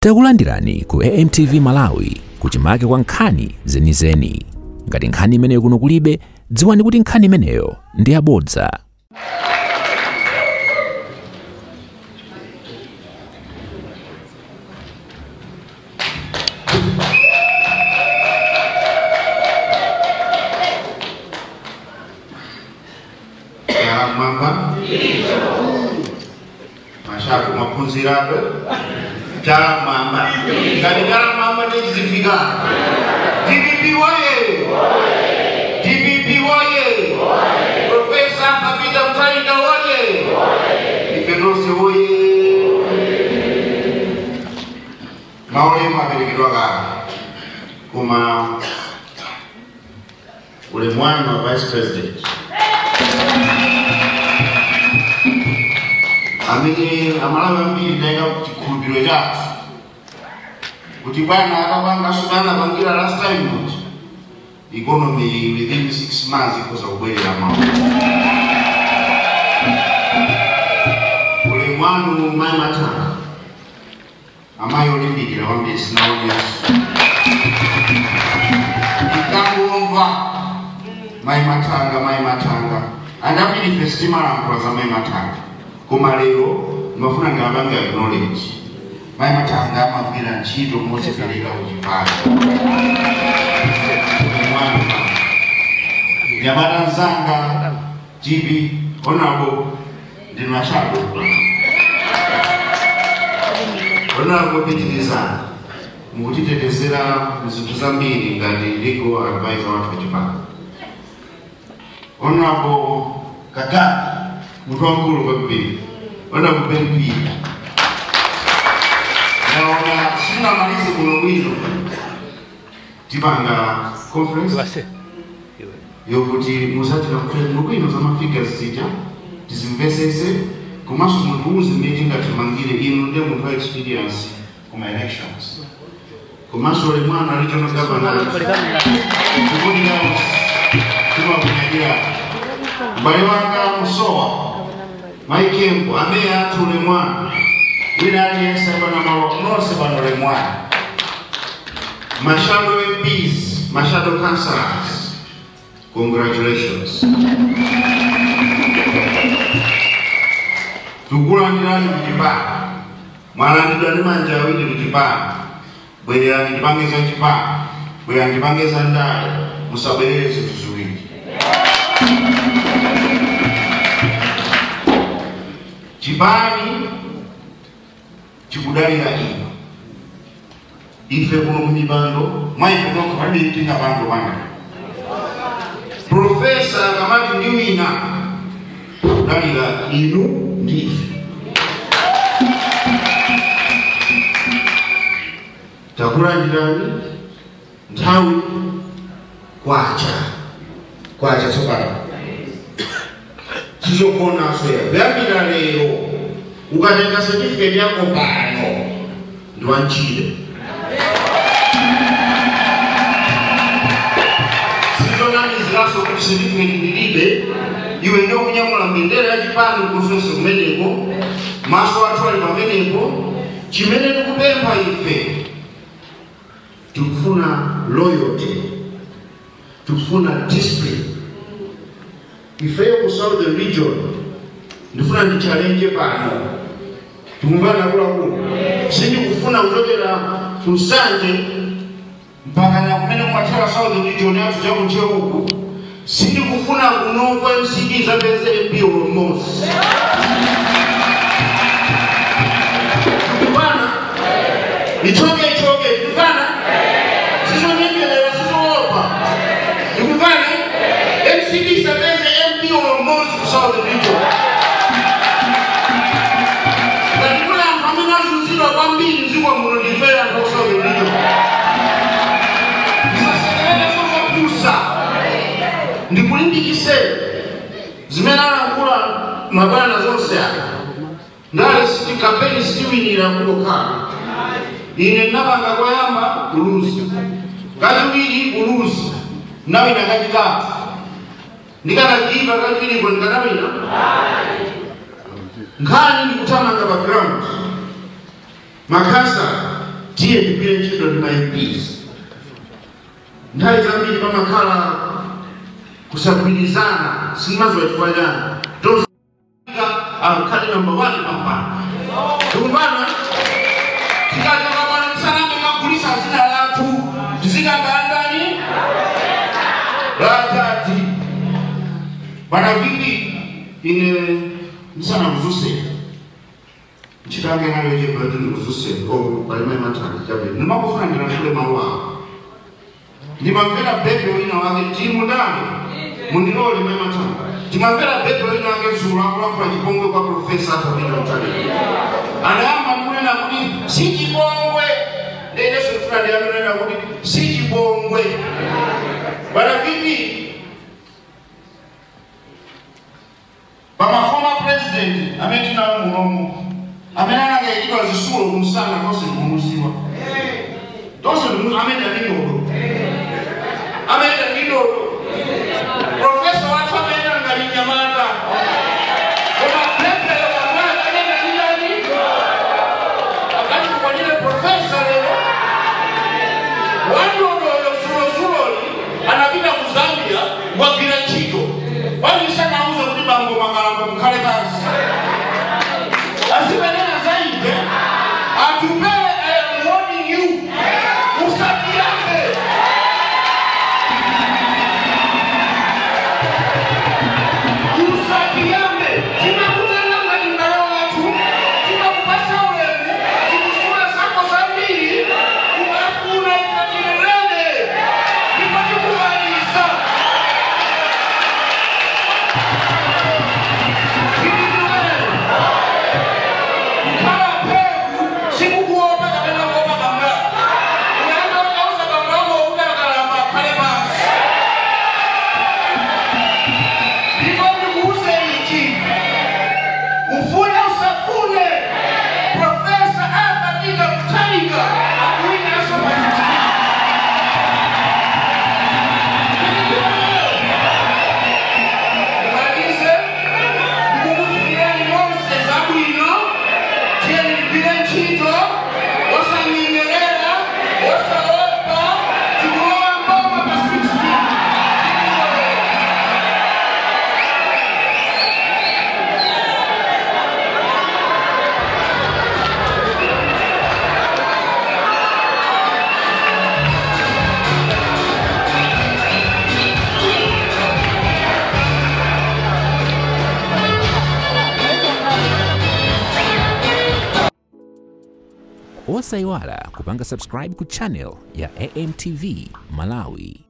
Takulandirani ku AMTV Malawi kuchimake kwa nkhani zenizeni. Ngati nkhani imeneyo kuno kulibe, dziwani kuti nkhani imeneyo ndi yabodza. Mwamba mashaka maphunzirapo chala mwamba ngati chala mwamba ndizifika. DPP woye! DPP woye! Profesa Peter Mutharika woye! Ife tonse woye! Maulemu aperekedwa kale, koma ulemu wanu wa Vice President amene amalawi ambiri tayika chikhulupiriro chathu kuti bwana akapanga sudana pangira last time kuti economy within 6 months ikhoza kubwerera mawu. Ulemu wanu mayi Mathanga, amayi olimbikira kwambiri, sinaonenso ikangomva mayi Mathanga, mayi Mathanga andambiri ife sitimalankhula za mayi Mathanga, koma lero mafuna ngabanga acknowledge mayi Mathanga amagwira ntchito modzipereka kuchipani. Nyamata mzanga GB Honorable ndinu ashado Honorable pitirizana mukutitetezera mzinthu zambiri ngati legal advisor wathu wachipani. Honorable Kagame munthu wamkulu kwambiri, Honorable Ben Peter, naona sinamalize kuno bwino tipanga conference yokuti musatira kuno bwino za mafigures zija tizimvesese, komanso munthu uze mmene tingatimangire inu ndiye munthu wa experience kuma elections, komanso uli mwana regional governor timakunyadira m'bale wanga Musowa Maikembo amene athu ule mwana wina aliyense pano malo nonse pano ule mwana Mashado MPs, Mashado councillors, congratulations. Tukulandirani kuchipani, mwalandidwa ndi manja awiri kuchipani. Bwererani tipange za chipani, bwererani tipange za ndale, musabwerere zinthu ziwiri. Chipani chikudalira ino ife kuno kumipando mwaife nokha palibe tingapando pano. Profesa akamati ndi wina kudalira inu ndi ife. Takulandirani nthawi kwacha kwacha tsopano sizokonaso ya kuyambira lero ukatenga certificate yako pano ndi wantchito. Sizonamiziraso kuti certificate ndilibe, iwe ndiyo kunyamula mbendera ya chipani kusonse kumeneko, maso athu ali pamenepo. Chimene tikupempha ife tikufuna loyalty, tikufuna discipline. Ifeyo ku Southern Region ndifuna ndi challenge pano tikumvana akuluakulu, sindikufuna kuchokera ku Nsanje mpaka na kumene kumathera Southern Region yathu chakuntcheu uku, sindikufuna kunoko MCP zapeze MP mmodzi. Tikumvana ichoke ichoke, tikumvana sizonyengerera sizoopa, tikumvana MCP zapeze MP mmodzi ku Southern Region. Ngati kuli anthu amene azunzidwa kwambiri mdziko muno ndifera anthu aku Southern Region. Musasekererenso zopusa, ndikulimbikitseni zimene alankhula mabwana zonse aka ndale siti kampeni sitiwinira kungokhala. Ine ndinapanga koyamba kuluzi, kachiwiri kuluzi, ndinawina kachitatu. Ndikanagiva kachiwiriko ndikanawina. Nkhani ndikuthamanga pa ground makhansala Tiye tigwire ntchito ndi ma MPs. Nthawi zambiri pamakhala kusagwirizana, sindimadziwa chifukwa chani. Tozika akhale number 1 pampano. Tikumbana tikachoka pano tisanambe magulisa zina lathu tizikambandani latati. Bwana vipi ine ndisanakuzuseka ntchito yanga inali yochepa yoti ndikuzuseka palime mathanzi chabwino ndimakufuna ndilankhule mawu awo. Ndimamvera bebe wina wake timundani mundilole mai mathanzi. Ndimamvera bebe wina wake zulo akulankhula chipongwe kwa Profesa Arthur Peter Mutharika. Anayamba ndikunena kuti si chipongwe, ndenenso ndifuna ndiyambe kunena kuti si chipongwe. Bwana vipi pama former president amene tinawo munomu amene anakayikidwa zisulo kumsana tonse ndikumuziwa, tonse amene ndi ndodo, amene ndi ndodo. Profesa wathu amene angali mnyamata koma pepero kamwana amene ndi ndani akati kukwanire profesa lero wandodoyo zulozuloli anapita ku Zambia wagwira ntchito walisanauza kuti bambo makalamba mukhale pansi azimenena zaide atupele. I am warning you, usatiyambe usatiyambe. Timakutenga ngati m'bale wathu, timakupasa ulemu, tikusula zako zambiri, ukafuna ife tilelele ndipo tikumaliza. Kukhala phevu sikukuopa kapena kuopa bamba. Uyamba ukauza bamba wako udakalamba akhale pansi. Ndipo ndikuuze ichi, ufune usafune, Profesa Arthur Peter Mutharika akuwinanso pa 16. Malize ndikukufunirani monse zabwino. Tiyeni tigwire ntchito osanyengerera osaopa, tikulowa mboma pa 16. Osayiwala kupanga subscribe ku channel ya AMTV Malawi.